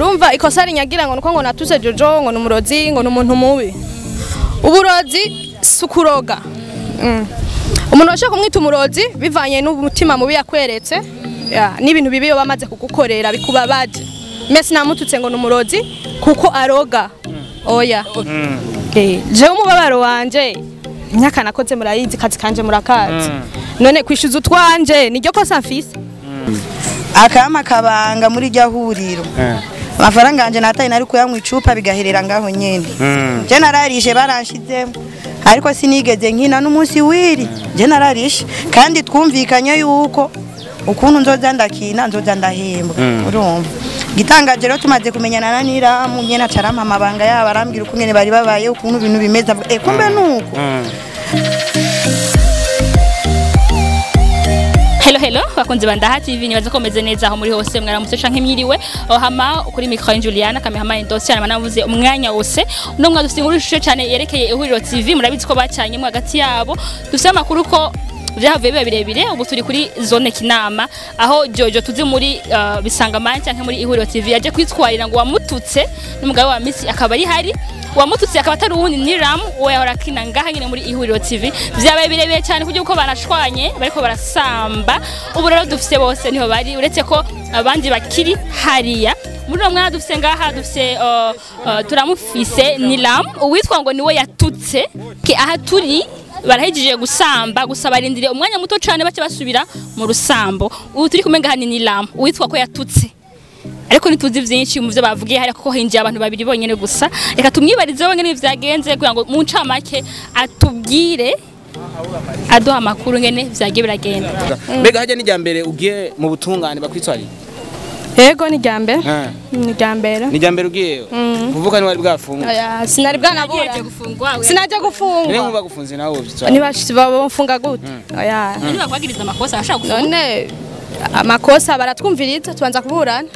Urumva ikosa rinyagira ngo nuko ngo natuse Jojo ngo numurozi ngo numuntu mubi. Uburozi sukuroga. Umuntu ashaka kumwita umurozi bivanye n'umutima mubi yakweretse. Ya, n'ibintu bibi yo bamaze kugukorera bikubabaje. Mesi namututse ngo numurozi kuko aroga. Oya. Je umubabaro wanje imyaka nakoze murayizi kazi kanje murakazi. None kwishuza utwanje niryo kosa mfise. Akama kabanga muri rya huriro. Amafaranga anje nataye nari kuyanywa icupa bigaherera ngaho nyene. Je nararishe baranshizemo. Ariko sinigeze nkina n'umunsi wiri. Je nararishe kandi twumvikanye yuko ukuntu nzoza ndakina nzoza ndahembwa. Urumva. Gitangaje rero tumaze kumenyana na Niramu nyene acarampa amabanga yabo arambwira uko nyene bari babaye ukuntu ibintu bimeze. Kumbe nuko. Hello hello bakunze bandaha TV nibaza ko meze neza aho muri hose mwaramutse canke mwiriwe hama kuri micro Juliana kamehama Indosi ana navuze umwanya wose no mwadufite inkuru ishushe cyane yerekeye Ihuriro TV murabizi ko bacanye mu hagati yabo dufite amakuru ko vyahavuye biba birebire ubu turi kuri zone Kinama aho Jojo tuzi muri Bisangamana canke muri Ihuriro TV yaje kwitwarira ngo wamututse n'umugabo wa Misi akaba ari hari wamututse akaba atari uwundi ni Ram we yahora akina ngaha nyine muri Ihuriro TV vyabaye birebire cyane kuburyo uko barashwanye bariko barasamba ubu rero dufise bose niho bari uretse ko abandi bakiri hariya muri uwo mwana dufise ngaha dufise turamufise ni Ram uwitwa ngo niwe yatutse aha turi barahejije gusamba gusa barindire umwanya muto cyane bace basubira mu rusambo ubu turi kumwe ngaha ni Ram uwitwa ko yatutse ariko nituzi vyinshi mu byo bavugiye hari ko hinjiye abantu babiri bonyene gusa reka tumwibarize bonyene vyagenze kugira ngo mu ncamake atubwire aduha amakuru ngene vyagiye biragenda. Mbega hajya ni jambere ugiye mu butungane bakwitwariye? Yego ni jambere. Ni jambere. Ni jambere ugiye kuvuga ni wari bwafungwa? Oya sinari bwanabura. Sinaje gufungwa. Niba bagufunze nawe ubyitwara. Niba bamfunga gute? Oya. Niba kwagiriza amakosa ashaka gufunga. None amakosa baratwumviriza tubanza kuburana.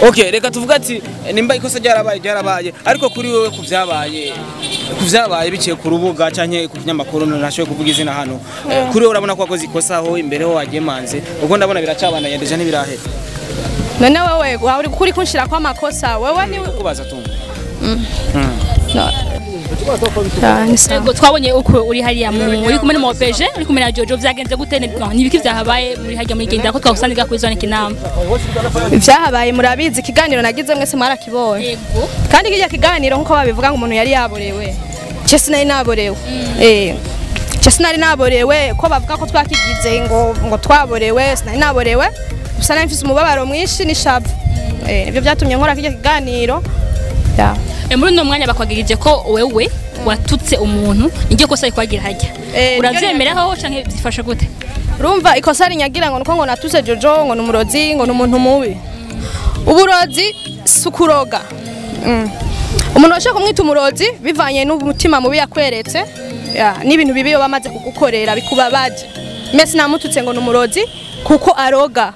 Okay reka tuvuga ati nimba ikosa ryarabaye ariko kuri wewe kuvyabaye biciye ku rubuga canke ku kinyamakuru ntashoboye kuvuga izina hano kuri wewe urabona ko wakoze ikosa aho imbere ho wagemanze ubwo ndabona biracabana yendeje ntibirahera. None wewe uri kuri kunshira kwa makosa wewe ni kubaza tunga. Ego twabonye uko uri hariya muri kumwe n'umu OPG uri kumwe na Jojo vyagenze gute nibiki vyahabaye muri hajya muri genda ko twagusandiga kuri zone Kinama? Vyahabaye murabizi ikiganiro nagize mwese mwarakibonye. Yego. Kandi kijya kiganiro nkuko babivuga ngo umuntu yari yaborewe. Ce sinari naborewe. Ce sinari naborewe ko bavuga ko twakigize ngo twaborewe sinari naborewe. Gusa nari mfise umubabaro mwinshi n'ishavu. Nivyo vyatumye nkora kijya kiganiro. Ya. Muri no mwanya bakwagirije ko wewe watutse umuntu niryo kosa ikwagira hajya uravyemeraho canke byifasha gute? Urumva ikosa rinyagira ngo nuko ngo natuse Jojo ngo numurozi ngo numuntu mubi. Uburozi sukuroga. Umuntu ashaka kumwita umurozi bivanye n'umutima mubi yakweretse. Ya, n'ibintu bibi yo bamaze kugukorera bikubabaje. Mesi namututse ngo numurozi kuko aroga.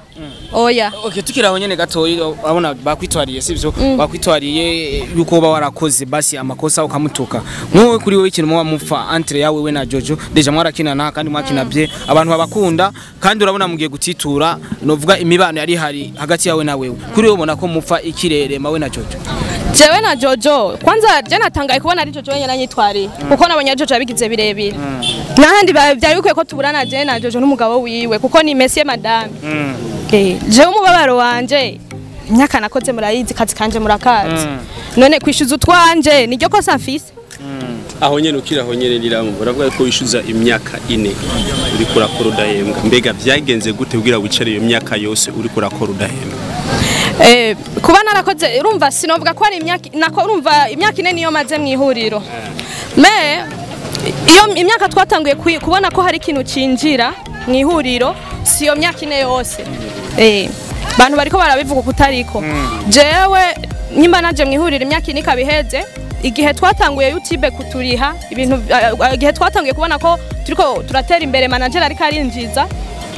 Oya. Okay tukiraho nyene gatoyi abona bakwitwariye sivyo bakwitwariye yuko ba warakoze basi amakosa ukamutuka nkuwe kuri wewe ikintu muba mupfa entre yawe we na Jojo deja mwarakinana kandi mwakinabye abantu babakunda kandi urabona mugiye gutitura novuga imibano yari hari hagati yawe na wewe kuri wewe ubona ko mupfa ikirere mawe na Jojo? Jewe na Jojo kwanza je natangaye kubona ari Jojo wenyine anyitwariye kuko nabonye Jojo yabigize birebire nahandi byari bikwiye ko tuburana je na Jojo n'umugabo wiwe kuko ni monsieur madame. Je umubabaro wanje imyaka nakoze murayizi kazi kanje murakazi. None kwishuza utwanje niryo kosa mfise. Aho nyene ukira aho nyene Niramu baravuga ko wishuza imyaka ine uri kurakora udahembwa mbega vyagenze gute kugira wicare iyo myaka yose uri kurakora udahembwa? Kuba narakoze urumva sinovuga ko ari imyaka nako urumva imyaka ine niyo maze mu ihuriro. Me iyo imyaka twatanguye kubona ko hari ikintu cinjira mu ihuriro si iyo myaka ine yose. Bantu bariko barabivuga kutariko. Jewe nyimba naje mu ihuriro imyaka ine ikabiheze igihe twatanguye YouTube kuturiha ibintu igihe twatanguye kubona ko turiko turatera imbere manager ariko arinjiza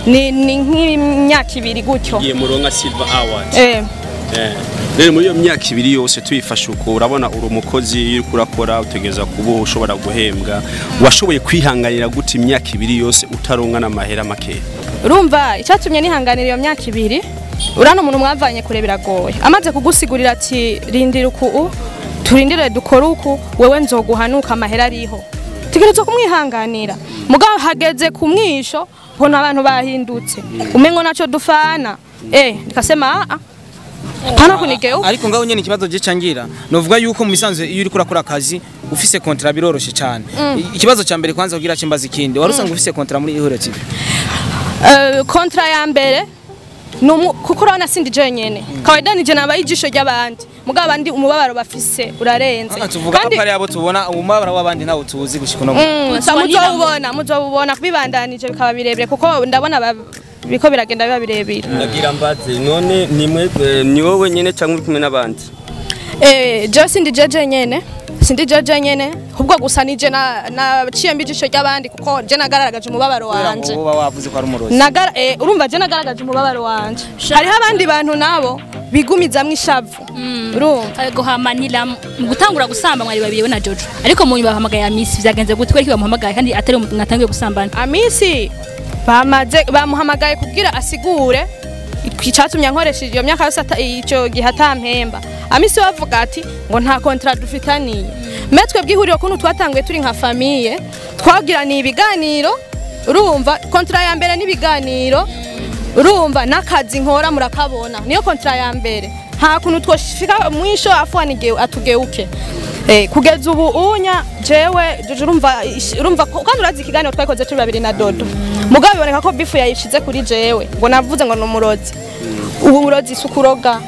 ni nk'imyaka ibiri gutyo. Igiye muronka Silver Award. Rero muri iyo myaka ibiri yose tuyifashe uko urabona uri umukozi uri kurakora utegeza kuba ushobora guhembwa washoboye kwihanganira gute imyaka ibiri yose utaronka n'amahera make? Urumva icyatumye nihanganira iyo myaka ibiri Urano umuntu mwavanye kure biragoye. Amaze kugusigurira ati rindira uku turindire dukore uku wewe nzoguhanuka amahera ariho. Tegerezwa kumwihanganira. Mugabo hageze kumwisho mbona abantu bahindutse. Umengo naco dufana. Nikasema a pana kunigeuka. Ariko ngaho nyene ikibazo je cangira novuga yuko mu bisanzwe iyo uri kurakora akazi ufise contrat biroroshe cyane. Ikibazo ca mbere kwanza kugira cimbaza ikindi wari usanga ufise contrat muri Ihuriro TV? Contrat ya mbere kuko urabona sindi je nyene. Kawaida nije nabaye ijisho ry'abandi. Mugabo abandi umubabaro bafise urarenze. Kandi pari abo tubona umubabaro w'abandi ntawo tuzi gushika no. Muzobubona kubibandanije bikaba birebire kuko ndabona biko biragenda biba birebire. Ndagira mbaze none nimwe ni wowe nyene cyangwa uri kumwe n'abandi? Je sindi jeje nyene. Sindi jeje nyene ubwo gusa nije na ciye mbijisho ry'abandi kuko je nagaragaje umubabaro wanje. Uba wavuze ko ari umurozi. Urumva je nagaragaje umubabaro wanje. Hariho abandi bantu nabo bigumizamwe ishavu. Urumva guhamanira mu gutangura gusamba mwari babiri we na Jojo. Ariko mu nyuma bahamagaye Amisi vyagenze gute ko bamuhamagaye kandi atari mwatangiye gusambana? Amisi bamuhamagaye kugira asigure icatumye nkoresheje iyo myaka yose ico gihe atampemba. Amisi bavuga ati ngo nta contrat dufitaniye. Metwe bwihuriro kuntu twatanguye turi nka famille twagiraniye ibiganiro. Urumva contrat ya mbere n'ibiganiro. Urumva nakazi nkora murakabona niyo contrat ya mbere. Nta kuntu twoshika mwisho afuanige atugeuke. Kugeza ubu unya jewe urumva kandi urazi ikiganiro twakoze turi babiri na Dodo. Mugabo biboneka ko bifu yayishize kuri jewe ngo navuze ngo numurozi. Ubu burozi sukuroga.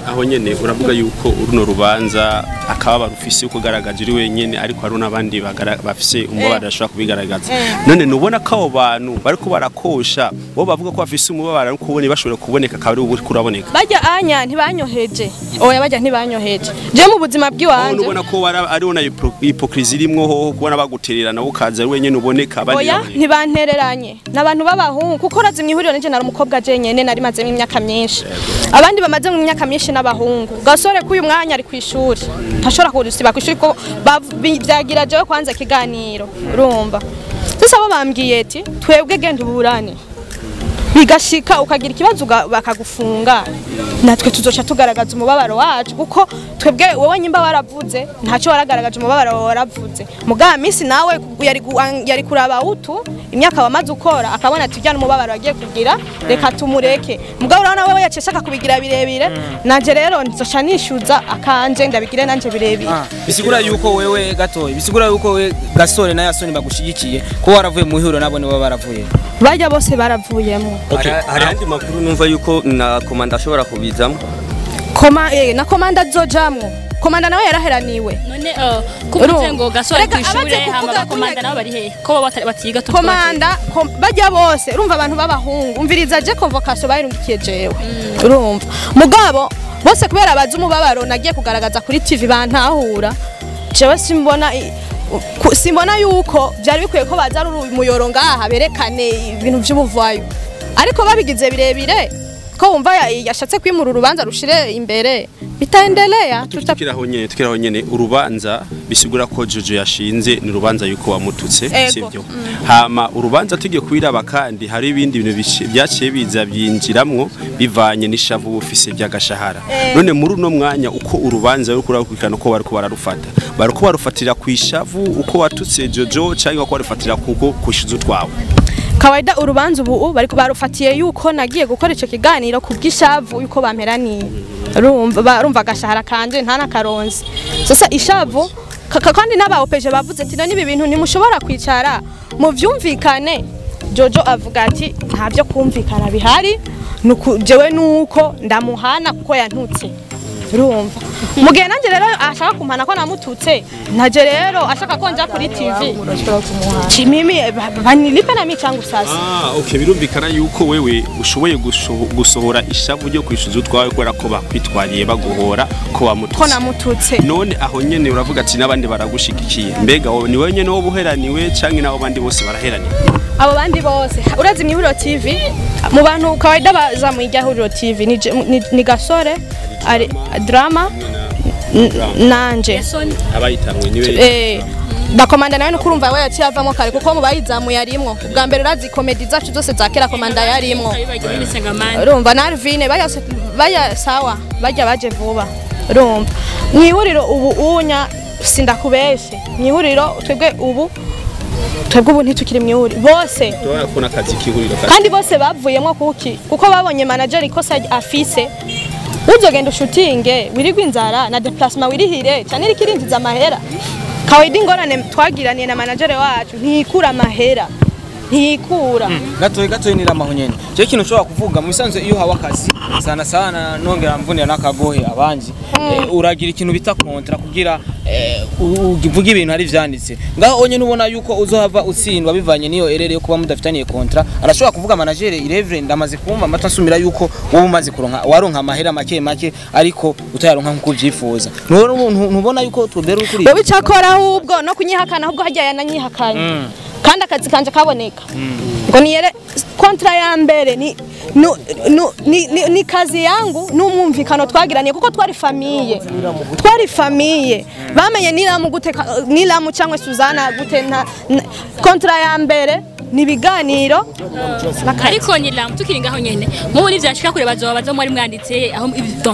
Aho nyene uravuga yuko uruno rubanza akababaro ufise uko garagaje uri wenyene ariko hari n'abandi bafise umubabaro bashobora kubigaragaza. None nubona ko abo bantu bariko barakosha bo bavuga ko bafise umubabaro ariko ubone bashobora kuboneka akaba ari ubu kuraboneka. Bajya anya ntibanyoheje. Oya bajya ntibanyoheje. Je mu buzima bw'iwanje. Ubona ko ari ona hypocrisie irimwo hoho kubona bagutererana ukaza ari wenyene uboneka abandi. Oya ntibantereranye. Nabantu b'abahungu kuko razi mwihuriro nije nari umukobwa je nyene nari maze imyaka myinshi. Abandi bamaze mu myaka myinshi n'abahungu. Gasore kuyu mwanya ari kwishuri. Ntashobora kurusiba kwishuri ko byagira jewe kwanza kiganiro. Urumva. Sasa bo bambwiye ati twebwe genda uburane. Bigashika ukagira ikibazo bakagufunga. Natwe tuzoca tugaragaza umubabaro wacu kuko twebwe wowe nyimba waravuze ntaco waragaragaje umubabaro wawe waravuze. Mugaba misi nawe yari kuraba utu imyaka wamaze ukora akabona ati ujyana umubabaro agiye kugira reka tumureke. Mugabo urabona wewe yaceshaka kubigira birebire nanje rero nzoca nishyuza akanje ndabigire nanje birebire. Bisigura yuko wewe gatoyi bisigura yuko we Gasore na Yasoni bagushigikiye ko waravuye mu ihuriro nabo nibo baravuye. Bajya bose baravuyemo. Hari andi makuru numva yuko na komanda ashobora kubizamo. Na komanda azojamwo. Komanda nawe yaraheraniwe. None kuvuze ngo Gasore kwishure hama komanda nabo bari he? Ko baba batiga tuko. Komanda bajya bose urumva abantu babahungu umviriza je convocation bayirungikiye jewe. Urumva. Mugabo bose kubera abazi umubabaro nagiye kugaragaza kuri TV bantahura. Jewe simbona yuko byari bikwiye ko baza ari umuyoro ngaha berekane ibintu by'ubuvayo. Ariko babigize birebire ko wumva yashatse kwimura urubanza rushire imbere bitaendelea. Tukiraho nyene urubanza bisigura ko Jojo yashinze ni urubanza yuko wamututse sivyo. Hama urubanza tugiye kwiraba kandi hari ibindi bintu byaciye biza byinjiramwo bivanye n'ishavu bufise by'agashahara. None muri uno mwanya uko urubanza ruri kurakurikirana uko bariko bararufata bariko barufatira kwishavu uko watutse Jojo cyangwa ko barufatira kuko kushiza utwawe. Kawaida urubanza ubu bariko barufatiye yuko nagiye gukora ico kiganiro kubwishavu yuko bamperaniye. Urumva agashahara kanje nta nakaronze. Sasa ishavu kandi n'abaopeje bavuze ati none ibi bintu ntimushobora kwicara mu vyumvikane. Jojo avuga ati nta byo kumvikana bihari jewe nuko ndamuhana kuko yantutse. Urumva. Mugihe nanje rero ashaka kumpana ko namututse naje rero ashaka ko nja kuri TV. Chimimi banilipe na michangu sasa. Okay birumvikana yuko wewe ushoboye gusohora ishavu ryo kwishuza utwawe kubera ko bakwitwariye baguhora ko wamututse. Ko namututse. None aho nyene uravuga ati nabandi baragushigikiye. Mbega wowe ni wewe nyene wo buheraniwe canke nabo bandi bose baraheraniwe? Abo bandi bose urazi mwihuriro TV mu bantu kawaida baza mu Ihuriro TV ni Gasore ari drama nanje abayitanwe niwe. Bakomanda nawe nukurumva we yaciye avamo kare kuko mu bayizamuye yarimwo ubwa mbere urazi komedi zacu zose za kera komanda yarimwo urumva na Alvine baya sawa bajya baje vuba urumva mwihuriro ubu unya sindakubeshe mwihuriro twebwe ubu ntitukiri mwihuriro bose turakona akazi kihuriro kandi bose bavuyemo kuki kuko babonye manager ikosa afise uzogenda ushutinge wirigwa inzara na déplacement wirihire cyane irikirinjiza amahera kawaida ingorane twagiraniye na manager wacu ntikura amahera ntikura gatoyi niramaho nyene je kintu ushobora kuvuga mu bisanzwe iyo hawa akazi sana sana nongera mvunira n'akagohe abanji uragira ikintu bita kontra kugira uvuga ibintu ari vyanditse ngaho onye nubona yuko uzohava utsindwa bivanye niyo erere yo kuba mudafitaniye kontra arashobora kuvuga manager Reverend amaze kumva amata nsumira yuko wowe umaze kuronka waronka amahera make make ariko utayaronka nkuko uvyifuza ntubona yuko tubera ukuri wewe icakora ahubwo no kunyihakana ahubwo hajya yananyihakanye kandi akazi kanje kaboneka ngo niyere kontra ya mbere ni ni kazi yangu n'umwumvikano twagiraniye kuko twari famille bamenye niramu gute niramu cyangwa Suzana gute nta kontra ya mbere ni biganiro ariko niramu tukiri ngaho nyene mubu nivyashika kure bazoba bazo mwari mwanditse aho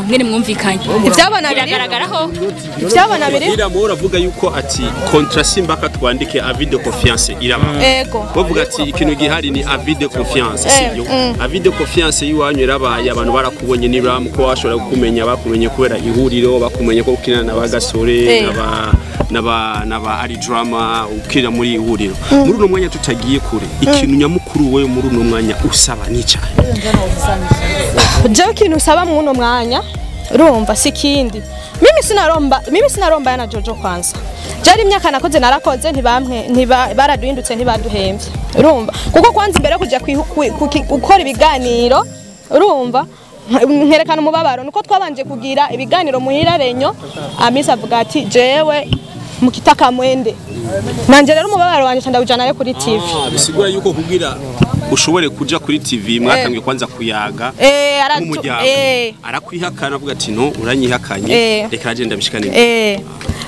mwene mwumvikanye ivyabona biragaragaraho ivyabona biri niramu uravuga yuko ati kontra simbaka twandike avis de confiance iraba ego bavuga ati ikintu gihari ni avis de confiance sibyo avis de confiance yiwanyu irabaye abantu barakubonye niramu ko washobora kukumenya bakumenye kubera ihuriro bakumenye ko ukinana n'abagasore n'aba ari drama ukira muri ihuriro muri uno mwanya tutagiye kure ikintu nyamukuru wewe muri uno mwanya usaba nica je ikintu usaba mu uno mwanya urumva sikindi mimi sinaromba yana Jojo kwanza jari imyaka nakoze narakoze ntibamwe baraduhindutse ntibaduhemvye urumva kuko kwanza imbere kuja gukora ibiganiro urumva nkerekana umubabaro nuko twabanje kugira ibiganiro muhira renyo Amisa avuga ati jewe mukitaka mwende nanje rero umubabaro wanje ndawujana yo kuri TV bisigura yuko kugira ushobore kuja kuri TV mwatangiye kwanza kuyaga nk'umuryango arakwihakana avuga ati no uranyihakanye reka agenda ndabishikane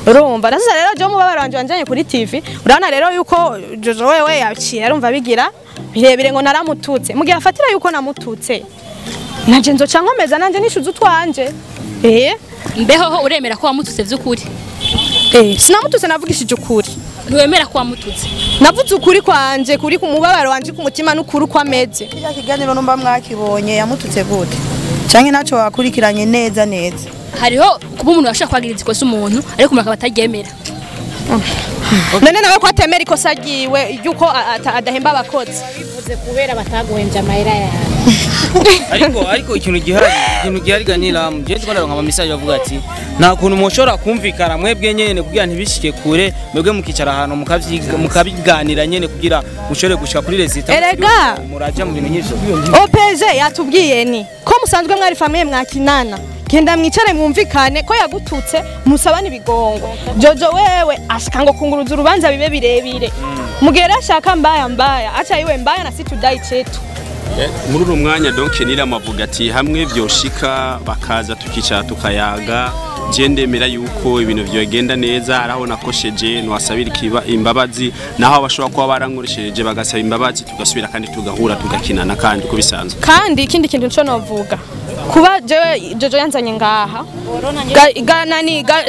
urumva nasa rero je umubabaro wanje wanjanye kuri TV urabona rero yuko Jojo wewe yaciye arumva bigira birebire ngo naramututse mugihe afatira yuko namututse nanje nzoca nkomeza nanje nishuza utwanje mbeho uremera ko wamututse vy'ukuri sinamututse navugishije ukuri ntiwemera ko wamututse navuze ukuri kwanje kuri ku mubabaro wanje ku mutima n'ukuri uko ameze kiriya kiganiro numba mwakibonye yamututse gute canke naco wakurikiranye neza neza hariho kuba umuntu ashobora kwagiriza ikosa umuntu ariko umuntu akaba ataryemera none nawe ko atemera ikosa ryiwe yuko adahemba abakozi bivuze kubera bataguhembye amahera yawe ariko ikintu gihari ganira mugende twararonka ama message bavuga ati nta kuntu mushobora kumvikana mwebwe nyene kugira ntibishike kure mwebwe mukicara ahantu mukabiganira nyene kugira mushobore gushika kuri resultat erega muraja mu bintu nk'ivyo OPG yatubwiye ni ko musanzwe mwari famille mwakinana genda mwicare mwumvikane ko yagututse musabane ibigongo Jojo wewe ashaka ngo kunguruza urubanza bibe birebire mugera ashaka mbaya mbaya acha iwe mbaya na situdai chetu muri uno mwanya donc nirama avuga ati hamwe vyoshika bakaza tukicara tukayaga je ndemera yuko ibintu vyogenda neza araho nakosheje nwasabira imbabazi naho abashobora kuba barankoresheje bagasaba imbabazi tugasubira kandi tugahura tugakinana kandi uko bisanzwe kandi ikindi kintu nco novuga kuba jewe Jojo yanzanye ngaha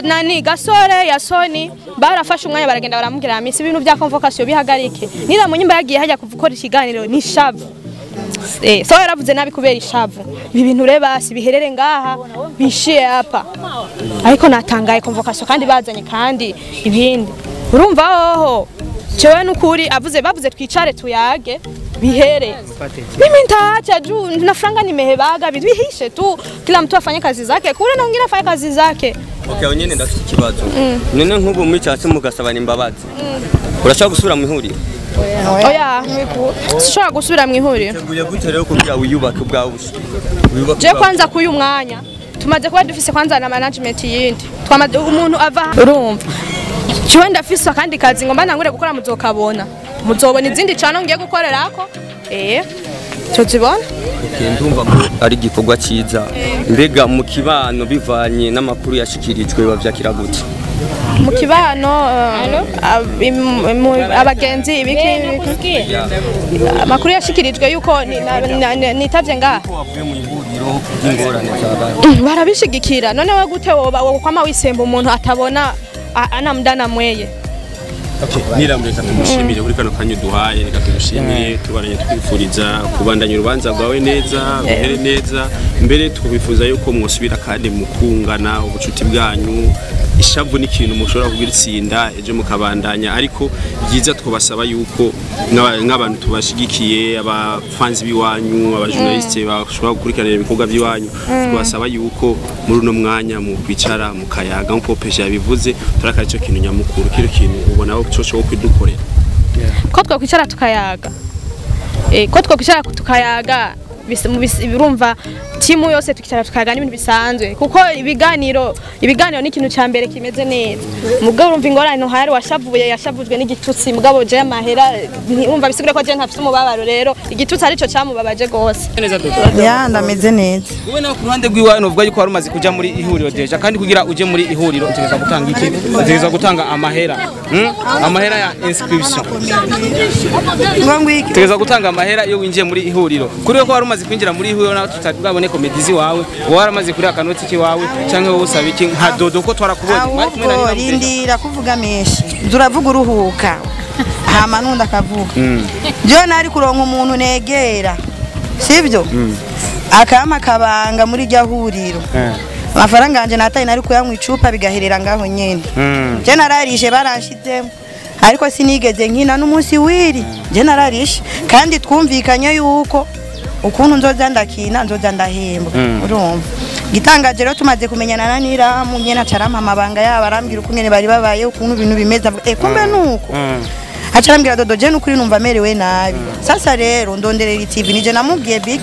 nani gasore yasoni barafashe umwanya baragenda baramubwira misi ibintu bya convocation bihagarike niramu nyimba yagiye hajya kuvukora ikiganiro ni shavu so yaravuze nabi kubera ishavu ibi bintu reba si biherere ngaha bishiye hapa ariko natangaye convocation kandi bazanye kandi ibindi urumva hoho jewe nukuri avuze bavuze twicare tuyage bihere mimi nitaacha juu na franga nimehebaga bihishe tu kila mtu afanye kazi zake kule na wengine afanye kazi zake. Okay, nyene ndafite ikibazo none nk'ubu mwicaye mugasabana imbabazi urashaka gusubira mu ihuriro? Oya, sishobora gusubira mu ihuriro. Teguye gute rero kugira wiyubake ubwawe? Je kwanza kuyu mwanya tumaze kuba dufise kwanza na management yindi twamaze umuntu ava urumva jewe ndafise akandi kazi ngomba ntangure gukora muzokabona muzobona izindi cano ngiye gukorerako tuzibona. Okay, ndumva ko ari igikorwa ciza mbega mu kibano bivanye n'amakuru yashikirijwe bavyakira gute? Mu kibano abagenzi ibiki amakuru yashikirijwe yuko nitavye ngaha wavuye mu ihuriro ry'ingorane zabaye. Barabishigikira. None we gute woba wokwama wisemba umuntu atabona anamdana mweye? Niramureka tumushimire kuri kano kanya uduhaye, reka tumushimire, tubaranye twifuriza kubandanya urubanza rwawe neza, ruhere neza. Mbere tubifuza yuko mwosubira kandi mukungana ubucuti bwanyu. Ishavu ni ikintu mushobora kugitsinda ejo mukabandanya, ariko byiza twabasaba yuko nk'abantu tubashigikiye, abafanzi b'iwanyu, abajournaliste bashobora gukurikirana ibikorwa by'iwanyu, twabasaba yuko muri uno mwanya mu kwicara mukayaga nk'uko Pesha yabivuze, turaka ico kintu nyamukuru, kiro kintu ubona ko cyo kwidukorera. Ko twakwicara tukayaga, ko twakwicara tukayaga birumva timu yose tukicara tukayaga n'ibintu bisanzwe, kuko ibiganiro ni ikintu ca mbere kimeze neza. Mugabo urumva ingorane hari washavuye yashavujwe n'igitutsi, mugabo je amahera urumva bisigure ko je ntafite umubabaro, rero igitutsi arico camubabaje gose. Neza Dodo? Ya, ndameze neza. Wowe nawe ku ruhande rw'iwawe novuga yuko wari umaze kuja muri ihuriro déjà, kandi kugira uje muri ihuriro utegerezwa gutanga iki? Utegerezwa gutanga amahera, amahera ya inscription. Ngo ngwiki? Utegerezwa gutanga amahera iyo winjiye muri ihuriro. Kuri ko wari umaze kwinjira muri ihuriro nawe tutari komedi ziwawe, waramaze kuri akanoti kiwawe canke wowe usaba iki nka Dodo ko twarakubonye mwari kumwe na Ahubwo Nina Mudeja? rindira kuvuga menshi, turavuga uruhuka hama nundi akavuga. Jewe nari kuronka umuntu negera, sivyo, akama kabanga muri rya huriro, amafaranga yanje nataye nari kuyanywa icupa bigaherera ngaho nyene. Je nararishe baranshizemo, ariko sinigeze nkina n'umunsi wiri. Je nararishe kandi twumvikanye yuko ukuntu nzoza ndakina nzoza ndahembwa, urumva. Gitangaje rero tumaze kumenyana na Niramu nyene acarampa amabanga yabo, arambwira uko nyene bari babaye, ukuntu ibintu bimeze, avuga kumbe nuko acarambwira Dodo je nukuri numva merewe nabi. Sasa rero ndonderera TV, nije namubwiye big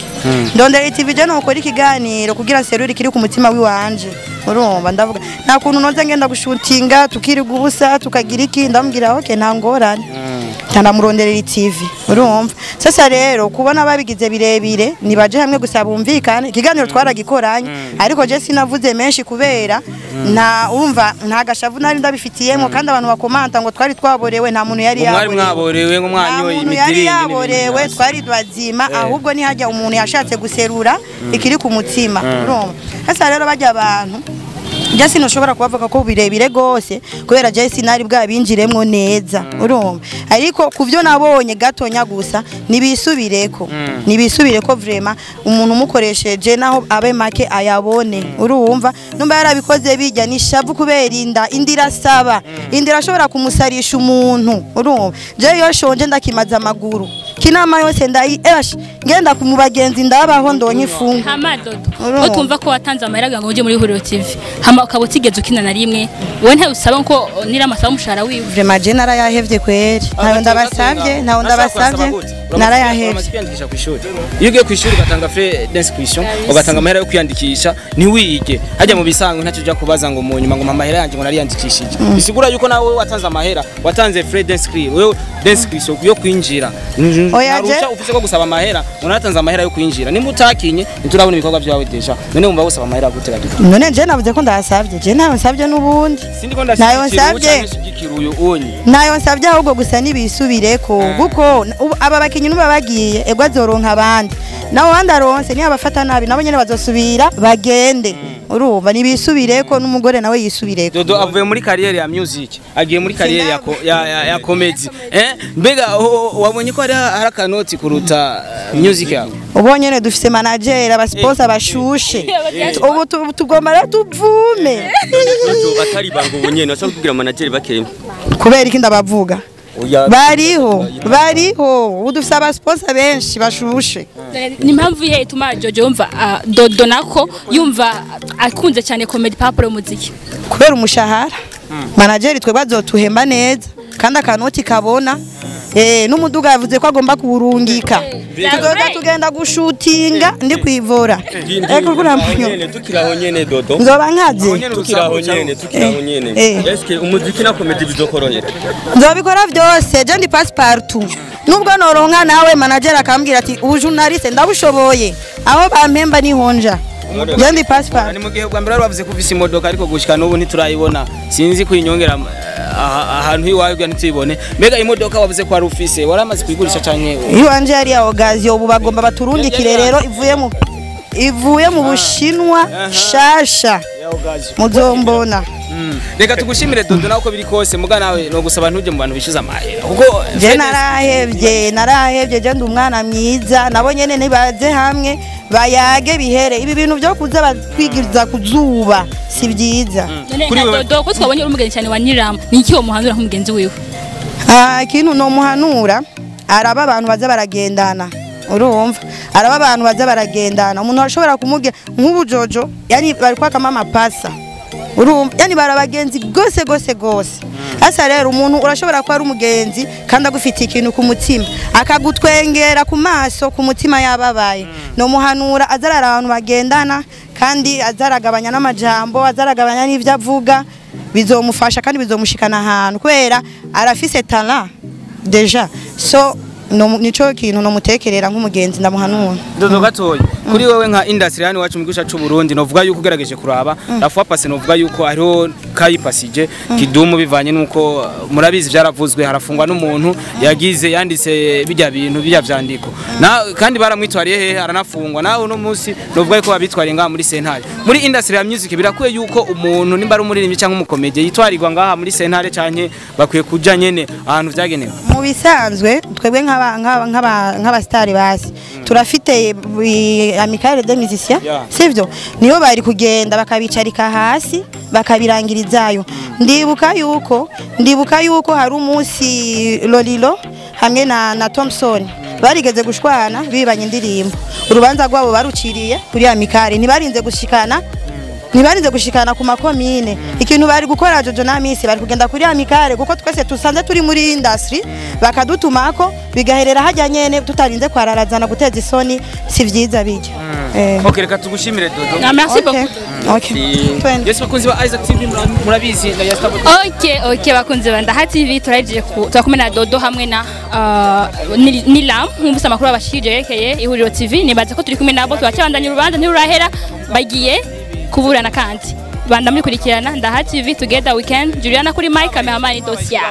ndonderera TV je nokora ikiganiro kugira nserure kiri ku mutima wiwanje, urumva. Ndavuga nta kuntu noza ngenda gushutinga tukiriga ubusa tukagira iki, ndamubwira okay nta ngorane, ndamuronderera TV, urumva. Sasa rero kubona babigize birebire nibaje hamwe gusa bumvikane. Ikiganiro twaragikoranye, ariko je sinavuze menshi kubera nta urumva nta gashavu nari ndabifitiyemo, kandi abantu bakomanta ngo twari twaborewe, nta muntu yari Mwari yaborewe. mwaborewe ngo Nta mwanyoye muntu yari imidiringi yaborewe, twari bazima, ahubwo ntihajya umuntu yashatse guserura ikiri ku mutima, urumva. Sasa rero bajya abantu je sinushobora kubavuga ko birebire gose kubera je sinari bwabinjiremwo neza, urumva. Ariko kuvyo nabonye gatonya gusa nibisubireko, nibisubireko vraiment. Umuntu umukoresheje naho abe make ayabone, urumva. Numba yarabikoze bijya nishavu kubera inda, inda irasaba, inda irashobora kumusarisha umuntu, urumva. Je iyo shonje ndakimaza amaguru kinama yose ndayi esh ngenda ku mubagenzi ndabaho ndonye ifungu. Hama Dodo, Urumva. utumva ko watanze amahera ngo uje muri Ihuriro TV, hama ukaba utigeze ukina na rimwe, wowe ntawe usaba ko Niramu asaba umushahara wiwe? Vraiment je narayahevye kweri, ntawe ndabasavye, ntawe ndabasavye, narayahevye. Kwiyandikisha ku ishuri, iyo ugiye ku ishuri ugatanga frais d'inscription, ugatanga amahera yo kwiyandikisha ntiwige, hajya mu bisanzwe ntacyo ujya kubaza ngo mu nyuma ngo mpa amahera yanjye ngo nariyandikishije. Bisigura yuko nawe watanze amahera, watanze frais d'inscription, wewe d'inscription yo kwinjira. Oya, je- Narusha ufise ko gusaba amahera ngo naratanze amahera yo kwinjira, nimba utakinye ntiturabona ibikorwa byawe déjà, none wumva gusaba amahera gute gaduka? None je navuze ko ndasavye, je ntawe nsavye n'ubundi. Sindi ko Nayo ndashigikira ubu nsavye. canke nshigikira uyu unyi. Ntayo nsavye, ahubwo gusa nibisubireko, kuko aba bakinyi nuba bagiye egwa azoronka abandi, nabo bandi aronse niyo abafata nabi nabo nyene bazosubira bagende, urumva. Nibisubireko n'umugore nawe yisubireko. Dodo avuye muri kariyeri ya music agiye muri kariyeri ya comedy. Mbega wabonye ko hari akanoti kuruta music yawe? Ubu nyene dufise manager, abasponsor bashushe, ubu tugomba rero tuvume. Dodo atari banga ubu nyene bashobora kubwira manager bakeye. Kubera iki ndabavuga? Oya. Bariho, bariho, ubu dufise abasponsor benshi bashushe. Ni impamvu ye ituma Jojo yumva Dodo nako yumva akunze cyane comedy par umuziki? Kubera umushahara, manager twebwe azotuhemba neza kandi akanoti kabona, n'umuduga yavuze ko agomba kuwurungika, tuzoza tugenda gushutinga ndi kwivura. Eko kurampunyo Nyene tukiraho nyene Dodo. nzoba nkaze. Tukiraho nyene, tukiraho nyene. Eske umuziki na comedy bizokorohera? Nzobikora byose, je ndi passepartout. Nubwo noronka nawe manager akambwira ati ubu journaliste ndabushoboye, aho bampemba nihonja. Je ndi passport. Ni mu gihe bwa mbere bari bavuze ko ufise imodoka, ariko gushika n'ubu ntiturayibona. Sinzi kuyinyongera ahantu iwawe kugira ntituyibone. Mbega imodoka wavuze ko wari ufise, waramaze kuyigurisha canke? Iwanje yari ya occasion, ubu bagomba baturungikire rero, ivuye mu Bushinwa shasha, muzombona. Reka tugushimire Dodo, nawe uko biri kose muga nawe no gusaba ntuje mu bantu bishyuza amahera, kuko Je narahevye, narahevye. Je ndi umwana mwiza, nabo nyene nibaze hamwe bayage bihere. Ibi bintu byo kuza batwigiriza kuzuba si byiza. None Kuri nka wewe- Dodo, ko twabonye uri umugenzi cyane wa Nyiram, ni iki womuhanura nk'umugenzi wiwe? Ah, ikintu nomuhanura, araba abantu baza baragendana, urumva, araba abantu baza baragendana. Umuntu arashobora kumubwira nk'ubujojo, yani bari kwakamo amapasa, urumva, yani bari abagenzi gose gose gose. Hasa rero umuntu urashobora kuba ari umugenzi kandi agufitiye ikintu ku mutima, akagutwengera ku maso, ku mutima yababaye. Nomuhanura azarara abantu bagendana, kandi azaragabanya n'amajambo, azaragabanya n'ivyo avuga. Bizomufasha kandi bizomushikana ahantu, kubera arafise talent déjà. So no, nico kintu nomutekerera nk'umugenzi ndamuhanura. Dodo, gatoya kuri wewe, nka industry hano iwacu mu gihugu cyacu Burundi, novuga yuko ugerageje kuraba la fois passée, novuga yuko hariho kayipasije Kidumu, bivanye nuko murabizi byaravuzwe, harafungwa n'umuntu yagize yanditse bijya bintu bijya vyandiko na kandi baramwitwariye hehe, aranafungwa. Nawe uno munsi novuga yuko babitwariye ngaha muri sentare. Muri industry ya music birakwiye yuko umuntu nimba ari umuririmbyi cyangwa umukomedie yitwarirwa ngaha muri sentare, canke bakwiye kuja nyene ahantu vyagenewe? Mu bisanzwe twebwe nk'abasitari basi turafite amicale des musiciens, sivyo? Niyo bari kugenda bakabicarika hasi bakabirangirizayo. Ndibuka yuko hari umunsi Lolilo hamwe na Thompson barigeze gushwana bibanye indirimbo. Urubanza rwabo baruciriye kuri amicale, ntibarinze gushikana ku makomine. Ikintu bari gukora Jojo na Misi, bari kugenda kuri amicale, kuko twese tusanze turi muri industry, bakadutumako bigaherera hajya nyene, tutarinze kwararazana guteza isoni. Si vyiza bijya. Okay, reka tugushimire Dodo. Ah, merci Okay. beaucoup. Okay. Twende. Yes, bakunzi ba Isaac TV, murabizi na Yasta. Ok, bakunzi ba Ndaha TV, turahejeje ku turakumwe na Dodo hamwe na Nilam. Mwumvise amakuru abashikirije yerekeye Ihuriro TV. Nibaza ko turi kumwe nabo, turacabandanya urubanza ntirurahera, bagiye kuburana kandi banda mukurikirana Ndaha TV. Together we can. Juliana kuri mic, cameraman Dosia.